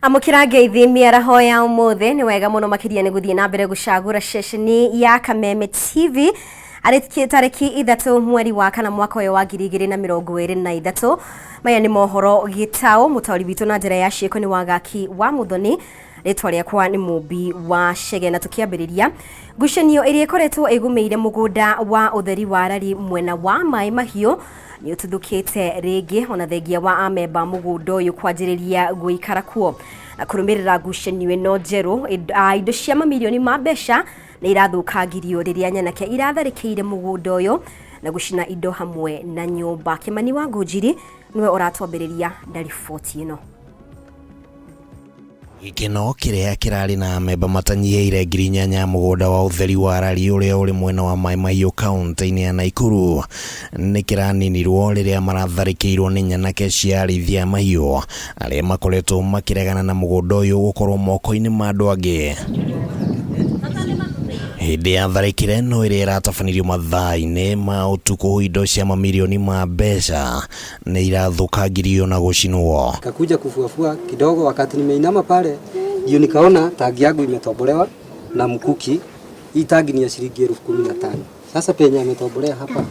Amũkĩra ngeithi mĩaraho ya ũmũthĩ. Nĩ wega mũno makĩria nĩ gũthiĩ na mbere gũcagũra ceceni ya Kameme TV arĩ tarĩki 3 mweri wa kana mwaka ũyũ wa 2023. Maya nĩ mohoro gĩtaũ. Mũtaũri witũ na njĩra ya ciĩko nĩ Wagaki wa Mũthoni, rĩtwa rĩakwa nĩ Mũmbi wa Chege. Na tũkĩambĩrĩria, ngucanio ĩrĩa ĩkoretwo ĩgũmĩire mũgũnda wa ũtheri wa rari mwena wa Maĩ Mahiũ nĩ ũtuthũkĩte rĩngĩ, ona thengia wa amemba mũgũnda ũyũ kwanjĩrĩria gũikara kuo. Na kũrũmĩrĩra ngucanio ĩno njerũ, indo cia mamirioni ma mbeca nĩ irathũkangirio rĩrĩa nyanake iratharĩkĩire mũgũnda ũyũ na gũcina indo hamwe na nyũmba. Kĩmani wa Ngũnjiri nĩwe ũratwambĩrĩria na riboti ĩno. Gĩkeno kĩrĩa kĩrarĩ na amemba matanyihĩire 8,000 mũgũnda wa ũtheri wa rari ũrĩa ũrĩ mwena wa Mai Mahiũ kaunti-inĩ ya Naikuru nĩ kĩraninirwo rĩrĩa maratharĩkĩirwo nĩ nyanake cia arĩithia a mahiũ arĩa makoretwo makĩregana na mũgũnda ũyũ gũkorwo moko-inĩ ma andũ angĩ. Hĩndĩ ya tharĩkĩra ĩno ĩrĩa ĩratabanirio mathaa-inĩ ma ũtukũ, indo cia mamirioni ma mbeca nĩ irathũkangirio na gũcinwo. Kakuja kufuafua kidogo, wakati nimeinama pale ndio nikaona tangi yangu imetobolewa na mkuki. Hii tangi ni ya shilingi 15,000. Sasa penye ametobolea hapa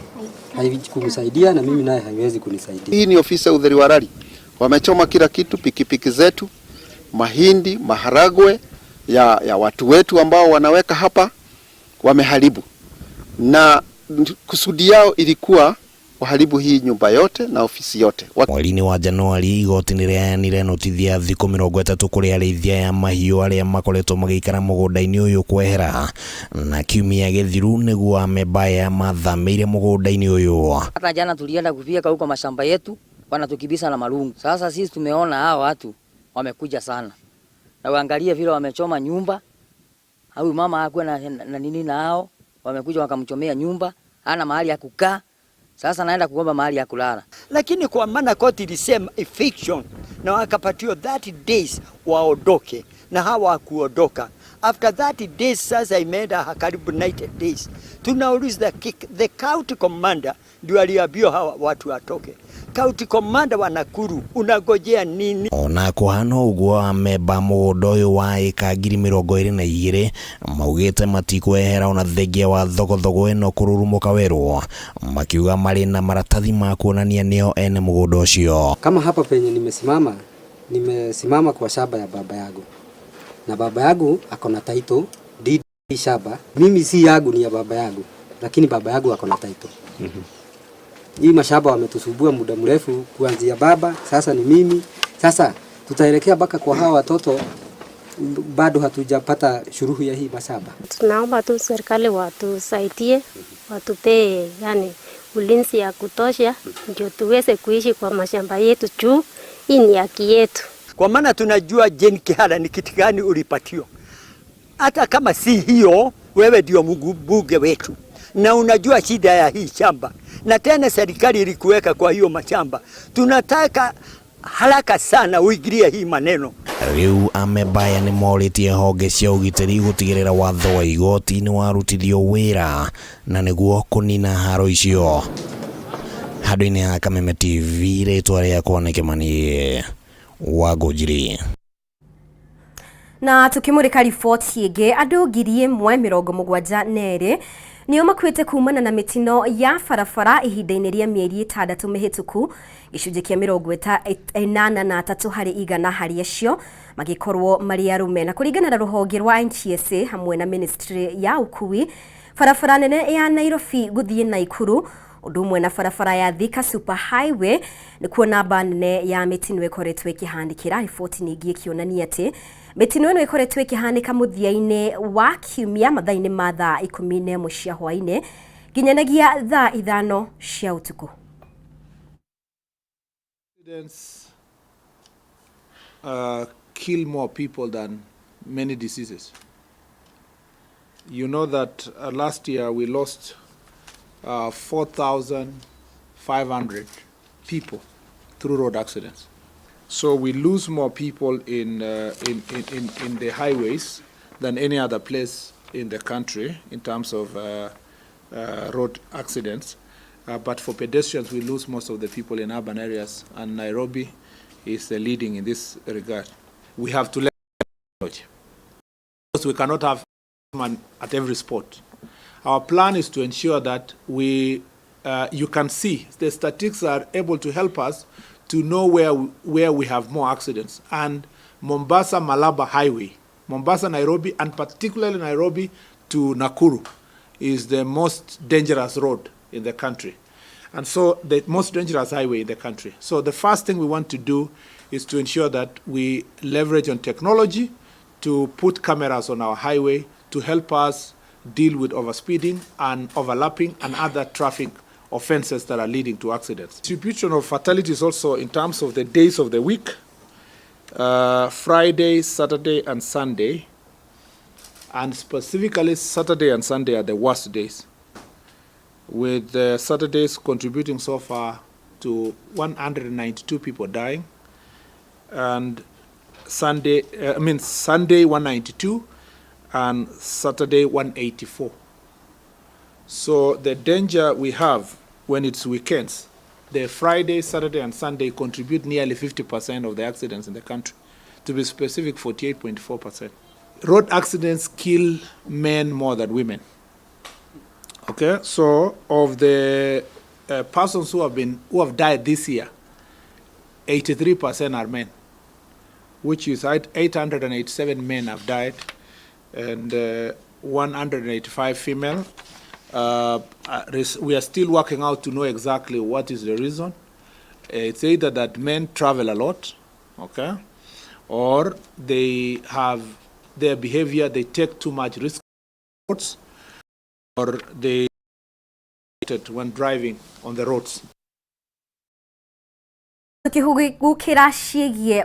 haiwezi kumsaidia na mimi naye haiwezi kunisaidia. Hii ni ofisi ya Utheri wa Rari, wamechoma kila kitu, pikipiki zetu, mahindi, maharagwe ya watu wetu ambao wanaweka hapa wameharibu, na kusudi yao ilikuwa waharibu hii nyumba yote na ofisi yote. Mweri-inĩ wa Januari, igoti nĩ rĩaheanire notithi ya thikũ 30 kũrĩ arĩithia ya mahiũ arĩa makoretwo magĩikara mũgũnda-inĩ ũyũ kwehera, na kiumia gĩthiru nĩguo amemba aya mathamĩire mũgũnda-inĩ ũyũ. Hata jana tulienda kufyeka huko mashamba yetu, wanatukimbiza na marungu. Sasa sisi tumeona hao watu wamekuja sana, na uangalie vile wamechoma nyumba. Huyu mama hakuwa na nini na hao wamekuja wakamchomea nyumba, hana mahali ya kukaa. Sasa naenda kuomba mahali ya kulala. Lakini kwa maana koti ilisema eviction na wakapatiwa 30 days waondoke, na hawakuondoka. After 30 days sasa imeenda karibu 90 days. Tunauliza the county commander ndio aliambiwa hawa watu watoke. County commander wa Nakuru, unagojea nini? Ona kũhana ũguo, amemba mũgũnda ũyũ wa ĩka 22,000 maugĩte matikwehera ona thengia wa thogothogo ĩno kũrurumũka werũ, makiuga marĩ na maratathi ma kuonania nĩo ene mũgũnda ũcio. Kama hapa penye nimesimama, nimesimama kwa shamba ya baba yangu, na baba yangu ako na title deed shamba. Mimi si yangu, ni ya baba yangu, lakini baba yangu ako na title. Hii mashamba wametusumbua muda mrefu, kuanzia baba, sasa ni mimi. Sasa tutaelekea mpaka kwa hawa watoto, bado hatujapata suluhu ya hii mashamba. Tunaomba tu serikali watusaidie, watupee yani ulinzi ya kutosha, ndio tuweze kuishi kwa mashamba yetu, juu hii ni haki yetu. Kwa maana tunajua Jane Kihara ni kitu gani ulipatiwa. Hata kama si hiyo, wewe ndio mbunge wetu na unajua shida ya hii shamba, na tena serikali ilikuweka kwa hiyo mashamba. Tunataka haraka sana uingilie hii maneno. Rĩu amembaya nĩ morĩtie honge cia ũgitĩri gũtigĩrĩra watho wa igoti nĩ warutithio wĩra na nĩguo kũnina haro icio. Handũ-inĩ ha Kameme TV, rĩtwa rĩakwa nĩ Kĩmani wa Ngũnjiri. Na tukimurika riboti ĩngĩ, andũ 1,072 nĩo makuĩte kumana na mĩtino ya barabara ihinda-inĩ rĩa mĩeri 6 mĩhĩtũku, gĩcunjĩ kĩa 83% harĩ acio magĩkorwo marĩ arũme. Na kũringana na rũhonge rwa NTSA hamwe na ministry ya ũkui, barabara nene ya Nairobi gũthiĩ Naikuru ũndũ ũmwe na barabara ya Thika Super Highway nĩkuo namba nene ya mĩtino ĩkoretwo ĩkĩhanĩkĩra. Riboti ningĩ ĩkĩonania atĩ mĩtino ĩno ĩkoretwo ĩkĩhanĩka mũthia-inĩ wa kiumia mathaa-inĩ ma thaa 11 cia hwaĩ-inĩ nginyanagia thaa 5 cia ũtukũ. Accidents kill more people than many diseases. You know that last year we lost 4,500 people through road accidents. So we lose more people in the highways than any other place in the country in terms of road accidents. But for pedestrians, we lose most of the people in urban areas, and Nairobi is the leading in this regard. We have to leverage because we cannot have man at every spot. Our plan is to ensure that we, you can see, the statistics are able to help us to know where we have more accidents. And Mombasa Malaba Highway, Mombasa Nairobi, and particularly Nairobi to Nakuru, is the most dangerous road in the country. And so the most dangerous highway in the country. So the first thing we want to do is to ensure that we leverage on technology to put cameras on our highway to help us deal with overspeeding and overlapping and other traffic offenses that are leading to accidents. Distribution of fatalities also in terms of the days of the week, Friday, Saturday, and Sunday, and specifically Saturday and Sunday are the worst days, with Saturdays contributing so far to 192 people dying, and Sunday, I mean Sunday 192, and Saturday 184. So the danger we have when it's weekends, the Friday, Saturday, and Sunday contribute nearly 50% of the accidents in the country. To be specific, 48.4%. Road accidents kill men more than women. Okay, so of the persons who have died this year, 83% are men, which is 887 men have died, and 185 female. We are still working out to know exactly what is the reason. It's either that men travel a lot, okay, or they have their behavior, they take too much risk, or they when driving on the roads. Tukihugukira ciĩgiĩ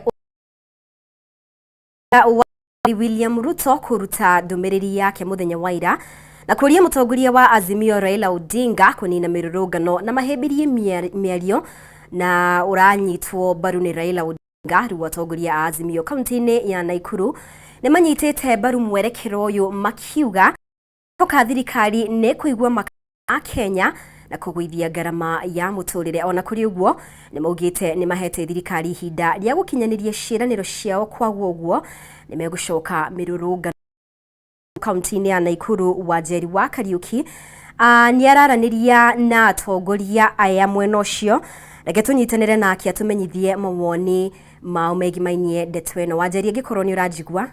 wa William Ruto kũruta ndũmĩrĩri yake mũthenya wa ira na kũria mũtongoria wa Azimio Raila Odinga kũnina mĩrũrũngano na mahĩmbĩrie mĩario na ũranyitwo mbaru nĩ Raila Odinga. Rĩu atongoria a Azimio kaunti-inĩ ya Nakuru nĩ manyitĩte mbaru mwerekero ũyũ makiuga toka thirikari nĩ kũigua maka a Kenya na kũgũithia ngarama ya mũtũrĩre. Ona kũrĩ ũguo nĩ maugĩte nĩ mahete thirikari ihinda rĩa gũkinyanĩria ciĩranĩro ciao, kwaguo ũguo nĩ megũcoka mĩrũrũngano kaunti-inĩ ya Nakuru. Wanjeri wa Kariuki nĩ araranĩria na atongoria aya mwena ũcio, reke tũnyitanĩre nake atũmenyithie mawoni mao megimainie ndeto ĩno. Wanjeri, angĩkorwo nĩ ũranjigua.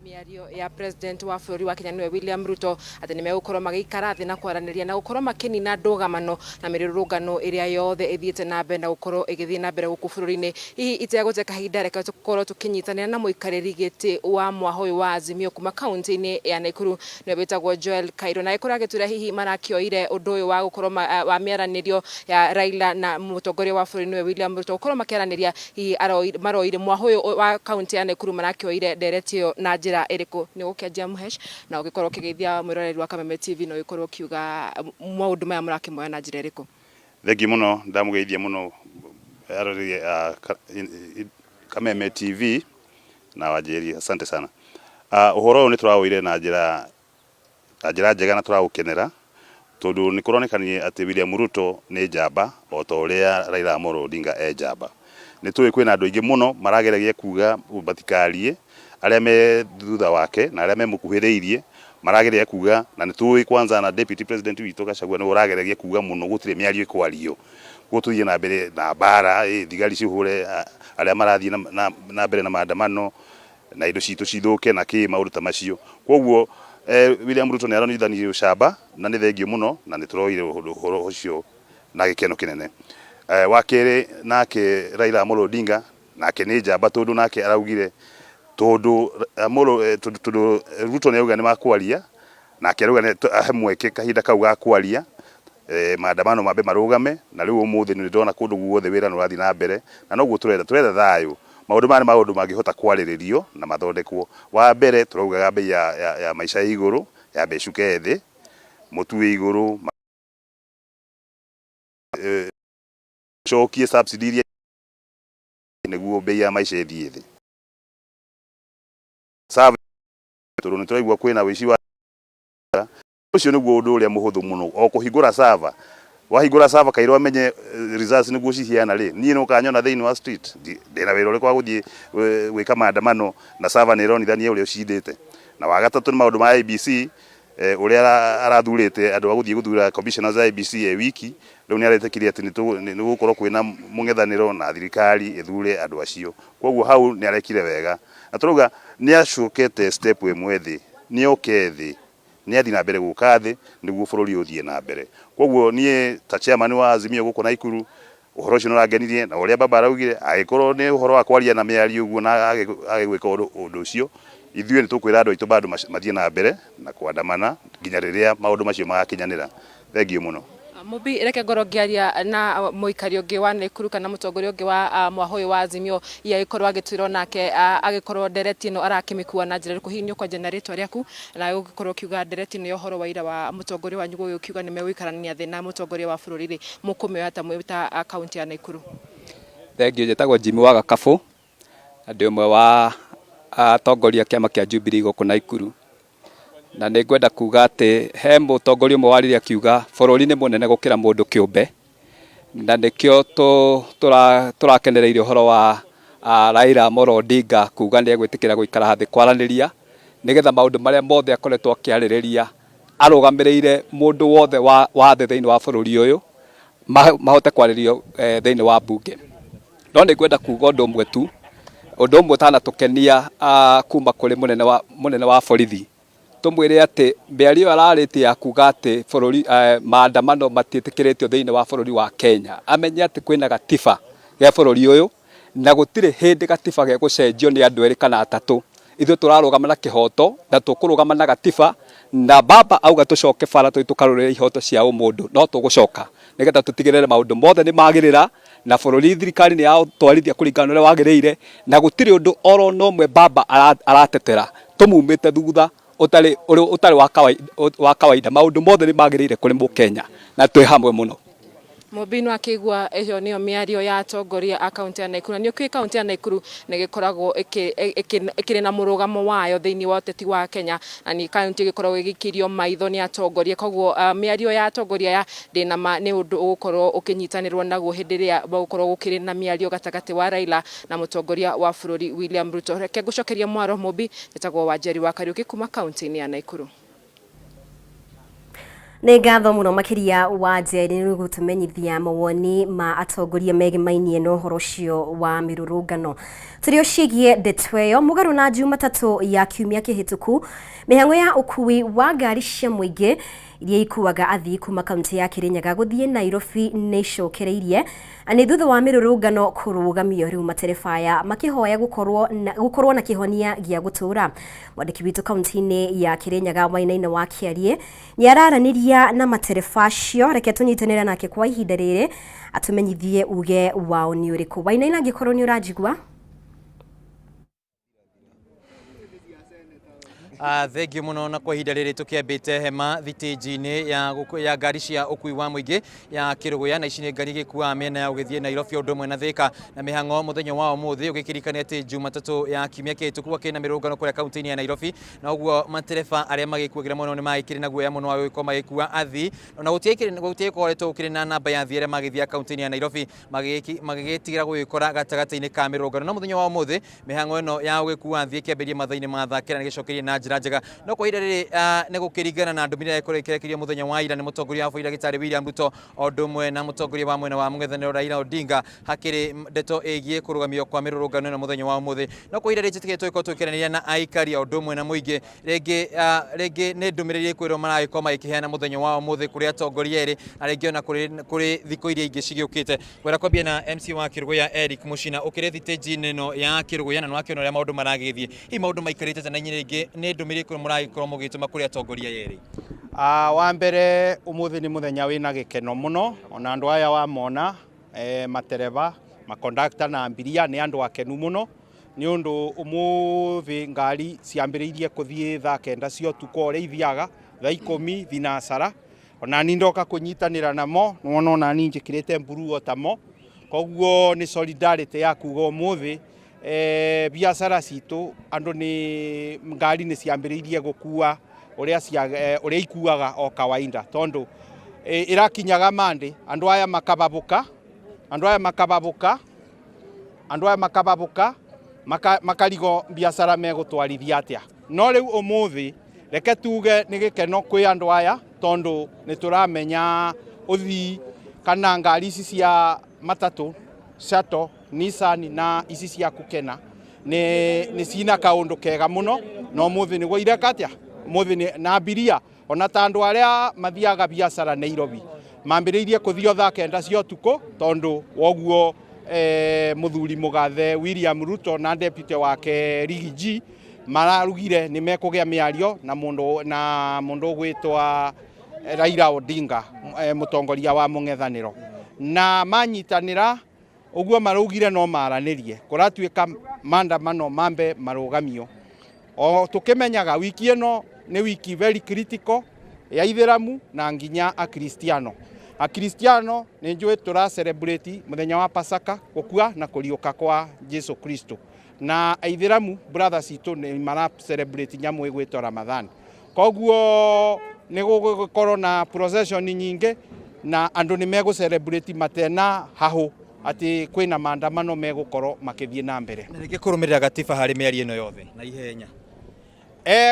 Mĩario ya president wa bũrũri wa Kenya nĩwe William Ruto atĩ nĩmegũkorwo magĩikara thĩ na kwaranĩria na gũkorwo makĩnina ndũgamano na mĩrũrũngano ĩrĩa yothe ĩthiĩte na mbere na gũkorwo ĩgĩthiĩ na mbere gũkũ bũrũri-inĩ. Hihi itegũte kahinda, reke tũkorwo tũkĩnyitanĩra na mũikarĩri gĩtĩ wa mwaho ũyũ wa Azimio kuma kaunti-inĩ ya Nakuru nĩwe wĩtagwo Joel Kairo, na ĩkorwo agĩtwĩra hihi marakĩoire ũndũ ũyũ wa gũkorwo wa mĩaranĩrio ya Raila na mũtongoria wa bũrũri nĩwe William Ruto gũkorwo makĩaranĩria, hihi maroire mwaho ũyũ wa kaunti ya Nakuru marakĩoire ndereti ĩyo na njĩra ĩrĩkũ. Nĩ ũgũkĩanjia Mũhesh na ũgĩkorwo ũkĩgeithia mwĩroreri wa Kameme TV na ũgĩkorwo ũkiuga maũndũ maya mũrakĩmoya na njĩra ĩrĩkũ. Thengiũ mũno, ndamũgeithia mũno arori a Kameme TV na Wanjeri, asante sana. Ũhoro ũyũ nĩ tũrawoire na njĩra njega na tũraũkenera tondũ nĩ kũronekania atĩ William Ruto nĩ njamba o ta ũrĩa Raila Amolo Odinga e njamba. Nĩ tũĩ kwĩna andũ aingĩ mũno marageragia kuga matikarie, arĩa me thutha wake na arĩa memũkuhĩrĩirie marageria kuga, na nĩ tũĩ kwanza na deputy president witũ Gachagua nĩwe ũrageragia kuga mũno gũtirĩ mĩario ĩkwario, koguo tũthiĩ na mbere na mbara, thigari cihũre arĩa marathiĩ na mbere na maandamano na indo citũ cithũke na kĩ maũndũ ta macio. Koguo William Ruto nĩ aronithanirie ũcamba na nĩ thengiũ mũno na nĩ tũroire ũhoro ũcio na gĩkeno kĩnene. Wa kerĩ, nake Raila Amolo Odinga nake nĩ njamba tondũ nake araugire tondũ Amolo tondũ Ruto nĩ auga nĩ makwaria, nake arauga nĩ ahe mweke kahinda kau ga kwaria, maandamano mambe marũgame. Na rĩu ũmũthĩ nĩ ndĩrona kũndũ guothe wĩra nĩ ũrathiĩ na mbere na noguo tũrenda thayũ. Maũndũ maya nĩ maũndũ mangĩhota kwarĩrĩrio na mathondekwo. Wa mbere tũraugaga bei ya maica ĩ igũrũ, yambe ĩcuke thĩ, mũtu wĩ igũrũ, cokie subsidy iria nĩguo bei ya maica ĩthiĩ thĩ. Tondũ nĩ tũraigua kwĩna ũici wa ũcio nĩguo ũndũ ũrĩa mũhũthũ mũno o kũhingũra server wahingũra server kairũ amenye results nĩguo cihiana rĩ niĩ no kanyona thĩinĩ wa street ndĩna wĩra ũrĩkũ wa gũthiĩ gwĩka maandamano na server nĩ ĩronithania ũrĩa ũcindĩte. Na wa gatatũ nĩ maũndũ ma IEBC ũrĩa arathurĩte andũ a gũthiĩ gũthura commissioners a IEBC e wiki rĩu nĩ aretĩkirie atĩ nĩ gũgũkorwo kwĩna mũng'ethanĩro na thirikari ĩthure andũ acio. Koguo hau nĩ arekire wega. Na tũrauga nĩ acokete step ĩmwe thĩ, nĩ oke thĩ, nĩ athiĩ na mbere gũka thĩ nĩguo bũrũri ũthiĩ na mbere. Koguo niĩ ta chairman wa Azimio gũkũ Naikuru, ũhoro ũcio nĩ ũrangenirie na ũrĩa baba araugire, angĩkorwo nĩ ũhoro wa kwaria na mĩario ũguo na age gwĩka ũndũ ũcio, ithuĩ nĩ tũkwĩra andũ aitũ bado mathiĩ na mbere na kwandamana nginya rĩrĩa maũndũ macio magakinyanĩra. Thengiũ mũno. Mũmbi, reke ngorwo ngĩaria na mũikari ũngĩ wa Naikuru kana mũtongoria ũngĩ wa mwahũ ũyũ wa Azimio, hihi agĩkorwo agĩtwĩra onake agĩkorwo ndereti ĩno arakĩmĩkua na njĩra ĩrĩkũ. Hihi nĩ ũkwanjia na rĩtwa rĩaku na ũgĩkorwo ũkiuga ndereti ĩno ya ũhoro wa ira wa mũtongoria wanyu gũgĩkiuga nĩ megũikarania thĩ na mũtongoria wa bũrũri rĩ, mũkũmĩoya ta mwĩ ta kaũntĩ ya Naikuru? Thengiũ, njĩtagwo Jimmy wa Gakabũ na ndĩ ũmwe wa atongoria a kĩama kĩa Jubilee gũkũ Naikuru. Na nĩ ngwenda kuga atĩ he mũtongoria ũmwe waririe akiuga bũrũri nĩ mũnene gũkĩra mũndũ kĩũmbe, na nĩkĩo tũrakenereire ũhoro wa Raila Amolo Odinga kuga nĩ egwĩtĩkĩra gũikara thĩ kwaranĩria, nĩgetha maũndũ marĩa mothe akoretwo akĩarĩrĩria arũgamĩrĩire mũndũ wothe wa thĩ thĩinĩ wa bũrũri ũyũ, mahote kwarĩrio thĩinĩ wa mbunge. No nĩ ngwenda kuga ũndũ ũmwe tu, ũndũ ũmwe ũtanatũkenia kuma kũrĩ mũnene wa, mũnene wa borithi, tũmwĩre atĩ mĩario ĩyo ararĩtie ya kuga atĩ bũrũri, maandamano matiĩtĩkĩrĩtio thĩinĩ wa bũrũri wa Kenya, amenye atĩ kwĩna gatiba ge bũrũri ũyũ, na gũtirĩ hĩndĩ gatiba gegũcenjio nĩ andũ erĩ kana atatũ. Ithuĩ tũrarũgama na kĩhoto na tũkũrũgama na gatiba, na baba auga tũcoke bara tũthiĩ tũkarũĩrĩre ihoto cia ũmũndũ, no tũgũcoka nĩgetha tũtigĩrĩre maũndũ mothe nĩ magĩrĩra na bũrũri thirikari nĩ yaũtwarithia kũringana na ũrĩa wagĩrĩire, na gũtirĩ ũndũ oro na ũmwe baba aratetera tũmumĩte thutha ũtarĩ ũtarĩ wa kawaida. Maũndũ mothe nĩ magĩrĩire kũrĩ mũkenya na twĩ hamwe mũno. Mũmbi no akĩigua ĩyo nĩyo mĩario ya atongoria a kaunti ya Naikuru. Na nĩ ũkĩũĩ kaunti ya Naikuru nĩ ĩgĩkoragwo ĩkĩrĩ na mũrũgamo wayo thĩinĩ wa ũteti wa Kenya, na nĩ kaunti ĩgĩkoragwo ĩgĩikĩrio maitho nĩ atongoria. Koguo mĩario ya atongoria aya ndĩna ma nĩ ũndũ ũgũkorwo ũkĩnyitanĩrwo naguo hĩndĩ ĩrĩa gũgũkorwo gũkĩrĩ na mĩario gatagatĩ wa Raila na mũtongoria wa bũrũri William Ruto. Reke ngũcokerie mwaro Mũmbi, njĩtagwo Wanjeri wa Kariũki kuma kaunti-inĩ ya Naikuru. Nĩ ngatho mũno makĩria wa Njeri nĩ gũtũmenyithia mawoni ma atongoria megemainie na ũhoro ũcio wa mĩrũrũngano. Tũrĩ o ciĩgiĩ ndeto ĩyo, mũgarũ na Jumatatũ ya kiumia kĩhĩtũku, mĩhang'o ya ũkui wa ngari cia mũingĩ iria ikuaga athii kuma kaunti ya Kirinyaga gũthiĩ Nairobi nĩ icokereirie nĩ thutha wa mĩrũrũngano kũrũgamio. Rĩu matereba aya makĩhoya gũkorwo na kĩhonia gĩa gũtũũra. Mwandĩki witũ kaunti-inĩ ya Kirinyaga Wainaina wa Kĩariĩ nĩ araranĩria na matereba acio. Reke tũnyitanĩre nake kwa ihinda rĩrĩ atũmenyithie uge wao nĩ ũrĩkũ. Wainaina, angĩkorwo nĩ ũranjigua. Thengiũ mũno. Na kwa ihinda rĩrĩ tũkĩambĩte hema thitĩnji-inĩ ya ngari cia ũkui wa mũingĩ ya Kĩrũgũya, na ici nĩ ngari igĩkuaga mĩena ya ũgĩthiĩ Nairobi ũndũ ũmwe na Thĩka, na mĩhang'o mũthenya wa ũmũthĩ ũgĩkĩririkania atĩ Jumatatũ ya kiumia kĩhĩtũku gwakĩrĩ na mĩrũrũngano kũrĩa kaunti-inĩ ya Nairobi, na ũguo matereba arĩa magĩkuagĩra mũno nĩ magĩkĩrĩ na guoya mũno wa gũgĩkorwo magĩkua athii, na gũtiagĩkoretwo gũkĩrĩ na namba ya athii arĩa magĩthiaga kaunti-inĩ ya Nairobi magĩgĩtigĩra gũgĩkora gatagatĩ-inĩ ka mĩrũrũngano. No mũthenya wa ũmũthĩ mĩhang'o ĩno ya gũgĩkua athii ĩkĩambĩrĩria mathaa-inĩ ma thaa kenda na gĩcokereirie na njĩra njega. No kwa ihinda rĩrĩ nĩ gũkĩringana na ndũmĩrĩri ĩrĩa ĩkoretwo ĩkĩrekererio mũthenya wa ira nĩ mũtongoria wa bũrũri ndagĩtarĩ William Ruto o ũndũ ũmwe na mũtongoria wa mwena wa mũng'ethanĩro Raila Odinga, hakĩrĩ ndeto ĩgiĩ kũrũgamio kwa mĩrũrũngano ĩno mũthenya wa ũmũthĩ. No kwa ihinda rĩrĩ njĩtĩkĩtie tũgĩkorwo tũgĩkĩaranĩria na aikari o ũndũ ũmwe na mũingĩ, rĩngĩ nĩ ndũmĩrĩri ĩkwĩrwo maragĩkorwo magĩkĩheana mũthenya wa ũmũthĩ kũrĩ atongoria erĩ, na rĩngĩ ona kũrĩ thikũ iria ingĩ cigĩũkĩte. Ngwenda kwambia na MC wa Kĩrũgũya Eric Mũcina, ũkĩrĩ thitĩnji-inĩ ĩno ya Kĩrũgũya na nĩwakĩona ũrĩa maũndũ maragĩthiĩ, hihi maũndũ maikarĩte atĩa na inyuĩ rĩngĩ nĩ ndũmĩrĩri ĩrĩkũ mũragĩkorwo mũgĩtũma kũrĩ atongoria aya erĩ? Wa mbere ũmũthĩ nĩ mũthenya wĩna gĩkeno mũno, ona andũ aya wamona matereba, makondakta na ambiria nĩ andũ akenu mũno nĩ ũndũ ũmũthĩ ngari ciambĩrĩirie kũthiĩ thaa 9 cia ũtukũ ũrĩa ithiaga, thaa 10 thinacara. Ona ni ndoka kũnyitanĩra namo, nĩwona ona ni njĩkĩrĩte mburuu o tamo. Koguo nĩ solidarity ya kuga ũmũthĩ Biacara citũ andũ nĩ ngari nĩ ciambĩrĩirie gũkua ũrĩa cia ũrĩa ikuaga o kawaida tondu irakinyaga Monday andũ aya makababuka andũ aya makababuka andũ aya makababuka makarigo biacara megũtwarithia atĩa. No rĩu ũmũthĩ reke tuge nĩ gĩkeno kwĩ andũ aya tondu nĩ tũramenya ũthii kana ngari ici cia matatũ, Shuttle, Nissan na ici cia Kukena nĩ cina kaũndũ kega mũno na ũmũthĩ nĩguo ireka atĩa ũmũthĩ na abiria ona ta andũ arĩa mathiaga biacara Nairobi mambĩrĩirie kũthio thaa 9 cia ũtukũ tondũ woguo mũthuri mũgathe William Ruto na deputy wake Riggy G mararugire nĩ mekũgĩa mĩario na mũndũ ũgwĩtwa Raila Odinga, mũtongoria wa mũng'ethanĩro, na manyitanĩra ũguo maraugire no maranĩrie kũratuĩka maandamano mambe marũgamio. O tũkĩmenyaga wiki ĩno nĩ wiki very critical ya ithĩramu na nginya akristiano. Akristiano nĩ njũĩ tũra celebrate mũthenya wa Pasaka, gũkua na kũriũka kwa Jesu Kristo, na aithĩramu brothers citũ nĩ mara celebrate nyamũ ĩgwĩtwo Ramadhan. Koguo nĩ gũgũkorwo na procession nyingĩ na andũ nĩ megũ celebrate matena hahũ atĩ kwĩna maandamano megũkorwo makĩthiĩ na mbere. Na rĩngĩ kũrũmĩrĩra gatiba harĩ mĩario ĩno yothe na ihenya.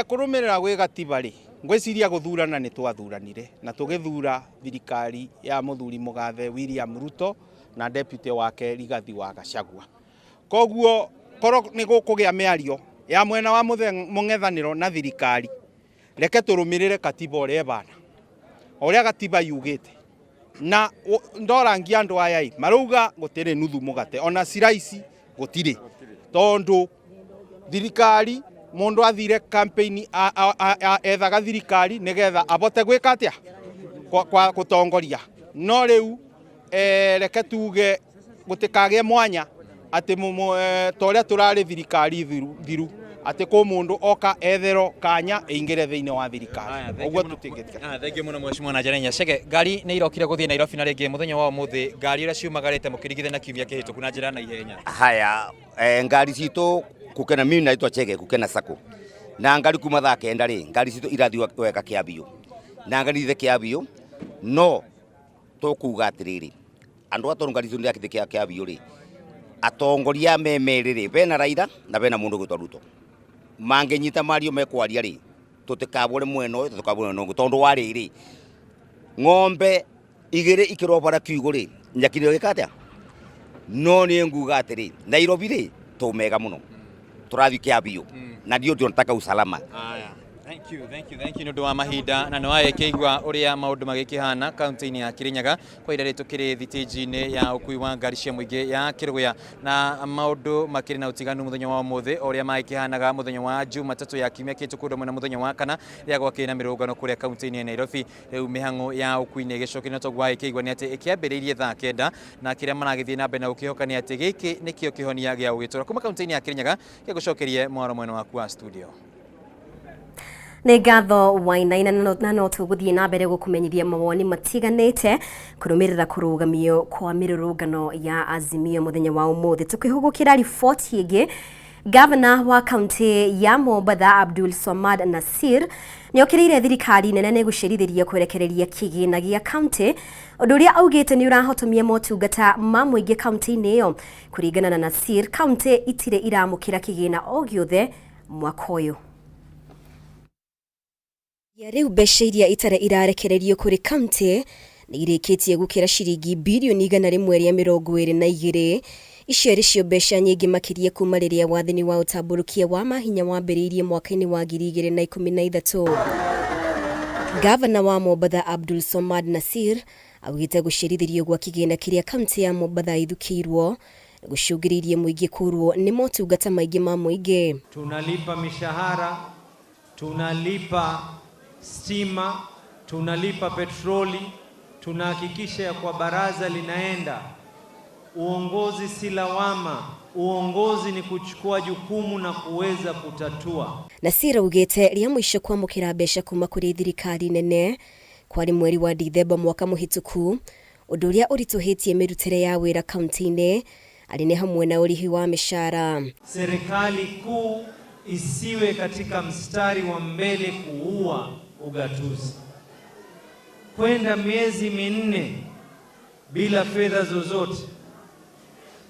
Kũrũmĩrĩra gwĩ gatiba rĩ, ngwĩciria gũthurana nĩ twathuranire na tũgĩthura thirikari ya mũthuri mũgathe William Ruto na deputy wake Rigathi wa Gachagua. Koguo korwo nĩ gũkũgĩa mĩario ya mwena wa mũng'ethanĩro na thirikari, reke tũrũmĩrĩre katiba ũrĩa ĩbana, ũrĩa gatiba yugĩte. Na ndorangia andũ aya ĩ, marauga gũtirĩ nuthu mũgate ona slice gũtirĩ, tondũ thirikari mũndũ athire campaign ethaga thirikari nĩgetha abote gwĩka atĩa kwa gũtongoria. No rĩu reke tuge gũtikagĩe mwanya atĩ ta ũrĩa tũrarĩ thirikari thiru atĩ kũ mũndũ oka ethero kanya ĩingĩre thĩinĩ wa thirikari. Ũguo tũtingĩtĩkĩra. Thank you mũno Mheshimiwa na njĩra Nyachege. Ngari nĩ irokire gũthiĩ Nairobi na rĩngĩ mũthenya wa ũmũthĩ ngari iria ciumagarĩte mũkĩringithania na kiumia kĩhĩtũku na njĩra na ihenya. Haya, ngari citũ Kukena, mimi naitwa Chege Kukena Sacco, na ngari kuma thaa 9 rĩ, ngari citũ irathiĩ wega Kĩambiũ na ngari ithe Kĩambiũ, no tũkuga atĩrĩrĩ andũ a tondũ ngari citũ nĩ akĩte Kĩambiũ rĩ, atongoria me merĩ rĩ, bena Raila na bena mũndũ ũgwĩtwo Ruto, mangĩnyita mario mekwaria rĩ, tũtikabũre mwena ũyũ tũtikabũre mwena ũngĩ, tondũ wa rĩrĩ ng'ombe igĩrĩ ikĩrwo bara kiugũ rĩ, nyeki nĩ ĩgĩka atĩa? No niĩ nguga atĩrĩ, Nairobi rĩ tũmega mũno, tũrathiĩ Kĩambiũ na ndio tunataka usalama. Thank you, thank you, thank you nĩ ũndũ wa mahinda na nĩ wagĩkĩigua ũrĩa maũndũ magĩkĩhana kaunti-inĩ ya Kirinyaga kwa ihinda rĩrĩ tũkĩrĩ thitĩnji-inĩ ya ũkui wa ngari cia mũingĩ ya Kĩrũgũya, na maũndũ makĩrĩ na ũtiganu mũthenya wa ũmũthĩ o ũrĩa magĩkĩhanaga mũthenya wa Jumatatũ ya kiumia kĩhĩtũku ũndũ ũmwe na mũthenya wa kana rĩrĩa gwakĩrĩ na mĩrũrũngano kũrĩa kaunti-inĩ ya Nairobi. Rĩu mĩhang'o ya ũkui nĩ ĩgĩcokire na toguo wagĩkĩigua nĩ atĩ ĩkĩambĩrĩirie thaa 9 na kĩrĩa maragĩthiĩ na mbere na gũkĩhoka nĩ atĩ gĩkĩ nĩkĩo kĩhonia gĩa gũgĩtũra kuma kaunti-inĩ ya Kirinyaga. Gĩgũcokerie mwaro mwena waku wa studio. Nĩ ngatho Wainaina, na no tũgũthiĩ na mbere gũkũmenyithia mawoni matiganĩte kũrũmĩrĩra kũrũgamio kwa mĩrũrũngano ya Azimio mũthenya wa ũmũthĩ. Tũkĩhũgũkĩra riboti ĩngĩ, Gavana wa kaunti ya Mombatha Abdul Swamad Nasir nĩ okĩrĩire thirikari nene nĩ gũcerithĩria kwerekereria kĩgĩna gĩa kaunti, ũndũ ũrĩa augĩte nĩ ũrahotomia motungata ma mũingĩ kaunti-inĩ ĩyo. Kũringana na Nasir, kaunti itirĩ iramũkĩra kĩgĩna o gĩothe mwaka ũyũ. Ya rĩu mbeca iria itarĩ irarekererio kũrĩ kaunti nĩ irĩkĩtie gũkĩra ciringi birioni 122. Icio arĩ cio mbeca nyingĩ makĩria kuma rĩrĩa wathani wa ũtambũrũkia wa mahinya wambĩrĩirie mwaka-inĩ wa 2013. Gavana wa Mombatha Abdul Somad Nasir augĩte gũcerithĩrio gwa kĩgĩna kĩrĩa kaunti ya Mombatha ithukĩirwo gũcũngĩrĩirie mũingĩ kũrwo nĩ motungata maingĩ ma mũingĩ. Tunalipa mishahara, tunalipa stima, tunalipa petroli, tunahakikisha ya kwa baraza linaenda. Uongozi si lawama, uongozi ni kuchukua jukumu na kuweza kutatua. Nasir augĩte rĩa mũico kwamũkĩra mbeca kuma kũrĩ thirikari nene kwarĩ mweri wa Dithemba mwaka mũhĩtũku, ũndũ ũrĩa ũritũhĩtie mĩrutĩre ya wĩra kaunti-inĩ. Arĩ nĩ hamwe na ũrĩhi wa mĩcara. Serikali kuu isiwe katika mstari wa mbele kuua ugatuzi. Kwenda miezi 4 bila fedha zozote.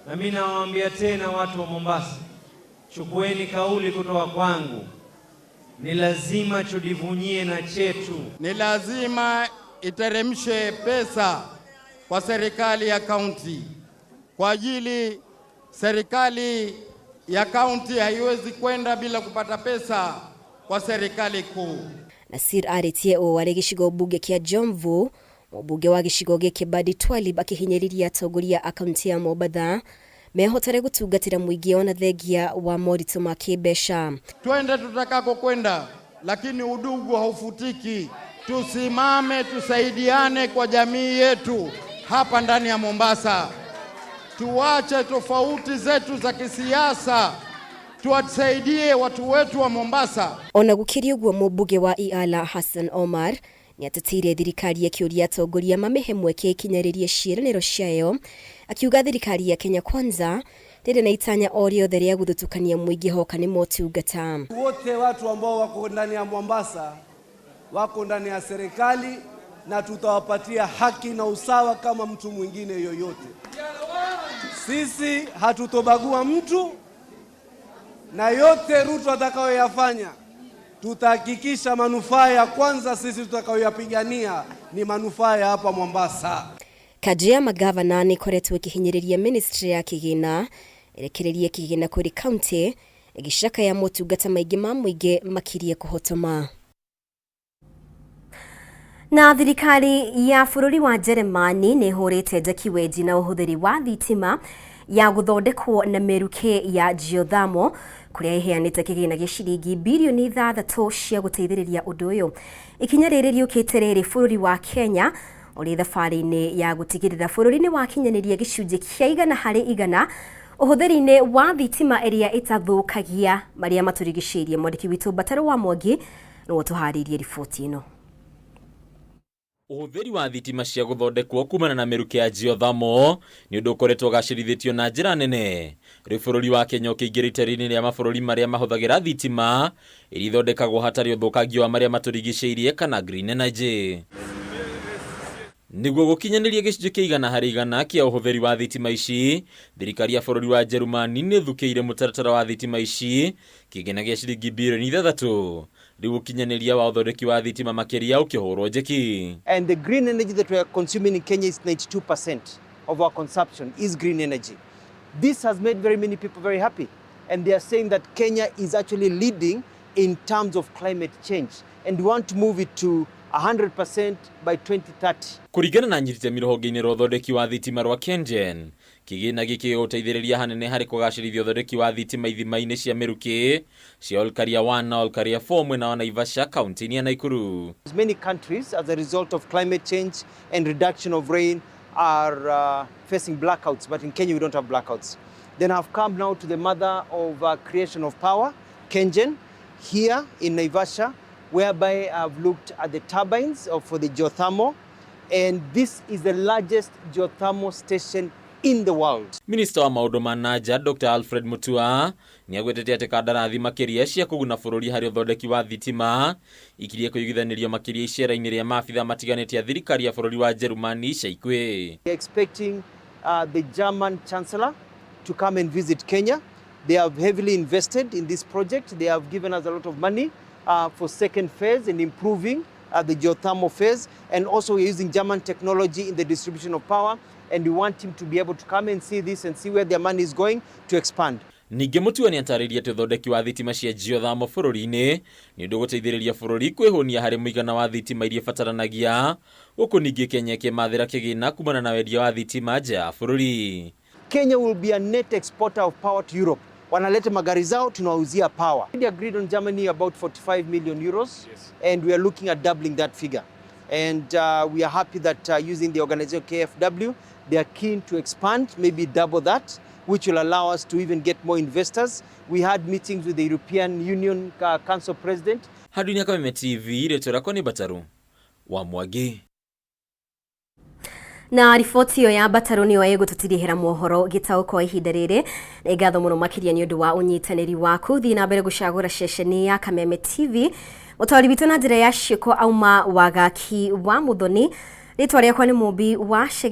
Na mimi nawaambia tena watu wa Mombasa, chukueni kauli kutoka kwangu, ni lazima tujivunie na chetu. Ni lazima iteremshe pesa kwa serikali ya kaunti, kwa ajili serikali ya kaunti haiwezi kwenda bila kupata pesa kwa serikali kuu. Nasir arĩtie ũũ arĩ gĩcigo mbunge kĩa Jomvu, mũmbunge wa gĩcigo gĩkĩ Badi Twalib akĩhinyĩrĩria atongoria a kaunti ya Mombatha mehotore gũtungatĩra mũingĩ ona thengia wa moritũ ma kĩmbeca. Twende tutakako kwenda, lakini udugu haufutiki. Tusimame tusaidiane kwa jamii yetu hapa ndani ya Mombasa. Tuache tofauti zetu za kisiasa, tuwasaidie watu wetu wa Mombasa. Ona gũkĩrĩ ũguo, mũmbunge wa Iala Hassan Omar nĩateteire thirikari akĩũria atongoria mamĩhe mweke ĩkinyarĩrie ciĩranĩro ciayo, akiuga thirikari ya Kenya Kwanza ndĩrĩ na itanya o rĩothe rĩa gũthutũkania mũingĩ hoka nĩ motungata. Wote watu ambao wako ndani ya Mombasa wako ndani ya serikali na tutawapatia haki na usawa kama mtu mwingine yoyote. Sisi hatutobagua mtu, na yote Ruto atakayoyafanya tutahakikisha manufaa ya kwanza sisi tutakayoyapigania ni manufaa ya hapa Mombasa. Kanjũ ya magavana nĩ ĩkoretwo ĩkĩhinyĩrĩria ministry ya kĩgĩna ĩrekererie kĩgĩna kũrĩ kaunti, ĩgĩcakaya motungata maingĩ ma mũingĩ makirie kũhotoma. Na thirikari ya bũrũri wa Jeremani nĩ ĩhũrĩte njeki wenji na ũhũthĩri wa thitima ya gũthondekwo na mĩrukĩ ya geothermal, kũrĩa ĩheanĩte kĩgĩna gĩa ciringi birioni 6 cia gũteithĩrĩria ũndũ ũyũ. Ikinya rĩrĩ rĩũkĩte rĩrĩ bũrũri wa Kenya ũrĩ thabarĩ-inĩ ya gũtigĩrĩra bũrũri nĩ wakinyanĩria gĩcunjĩ kĩa 100% ũhũthĩri-inĩ wa thitima ĩrĩa ĩtathũkagia marĩa matũrigicĩirie. Mwandĩki witũ Mbataro wa Mwangi nĩwe ũtũharĩirie riboti ĩno. Ũhũthĩri wa thitima cia gũthondekwo kumana na mĩrukĩ ya geothermal nĩ ũndũ ũkoretwo ũgacĩrithĩtio na njĩra nene, rĩu bũrũri wa Kenya ũkĩingĩra itari-inĩ rĩa mabũrũri marĩa mahũthagĩra thitima iria ithondekagwo hatarĩ ũthũkangia wa marĩa matũrigicĩirie kana green energy. Nĩguo gũkinyanĩria gĩcunjĩ kĩa 100% kĩa ũhũthĩri wa thitima ici, thirikari ya bũrũri wa Jerumani nĩ ĩthukĩire mũtaratara wa thitima ici kĩgĩna gĩa ciringi birioni 6, rĩu ũkinyanĩria wa ũthondeki wa thitima makĩria ũkĩhũrwo njeki. And the green energy that we are consuming in Kenya is 92% of our consumption is green energy. This has made very many people very happy. And they are saying that Kenya is actually leading in terms of climate change. And we want to move it to 100% by 2030. Kũringana na anyititemi rũhonge-inĩ rwa ũthondeki wa thitima rwa KenGen, kĩgĩna gĩkĩ gĩgũteithĩrĩria hanene harĩ kũgacĩrithia ũthondeki wa thitima ithima-inĩ cia mĩrukĩ cia Olkaria 1 na Olkaria 4 mwena wa Naivasha, kaunti-inĩ ya Nakuru. Many countries, as a result of climate change and reduction of rain, are facing blackouts, but in Kenya we don't have blackouts. Then I've come now to the mother of creation of power, KenGen, here in Naivasha, whereby I've looked at the turbines for the geothermal, and this is the largest geothermal station in the world. Minista wa maũndũ ma nanja Dr. Alfred Mutua nĩagwetete atĩ kandarathi makĩria cia kũguna bũrũri harĩ ũthondeki wa thitima ikirie kũiguithanĩrio makĩria icera-inĩ rĩa maabitha matiganĩte a thirikari ya bũrũri wa Jerumani ica ikuhĩ. We are expecting the German Chancellor to come and visit Kenya. They have heavily invested in this project. They have given us a lot of money for second phase and improving the geothermal phase. And also we're using German technology in the distribution of power. And we want him to be able to come and see this and see where their money is going to expand. Ningĩ Mutua nĩatarĩirie atĩ ũthondeki wa thitima cia geothermal bũrũri-inĩ nĩ ũndũ ũgũteithĩrĩria bũrũri kwĩhũnia harĩ mũigana wa thitima iria ibataranagia, gũkũ ningĩ Kenya ĩkĩmathĩra kĩgĩna kumana na wendia wa thitima nja ya bũrũri. Kenya will be a net exporter of power to Europe. Wanaleta magari zao, tunawauzia power. We agreed on Germany about 45 million euros, yes, and we are looking at doubling that figure. And we are happy that using the organization KfW, they are keen to expand, maybe double that, which will allow us to even get more investors. We had meetings with the European Union Council President. Handũ-inĩ ya Kameme TV, rĩtwa rĩakwa nĩ Mbataru wa Mwangi. Na riboti ĩyo ya mbatarũ nĩyo ĩgũtũtirihĩra mohoro gĩtaũ kwa ihinda rĩrĩ. Nĩ ngatho mũno makĩria nĩ ũndũ wa ũnyitanĩri waku. Thiĩ na mbere gũcagũra ceceni ya Kameme TV. Mũtwari witũ na njĩra ya ciĩko auma Wagaki wa Mũthoni. Rĩtwa rĩakwa nĩ Mũmbi wa Chege.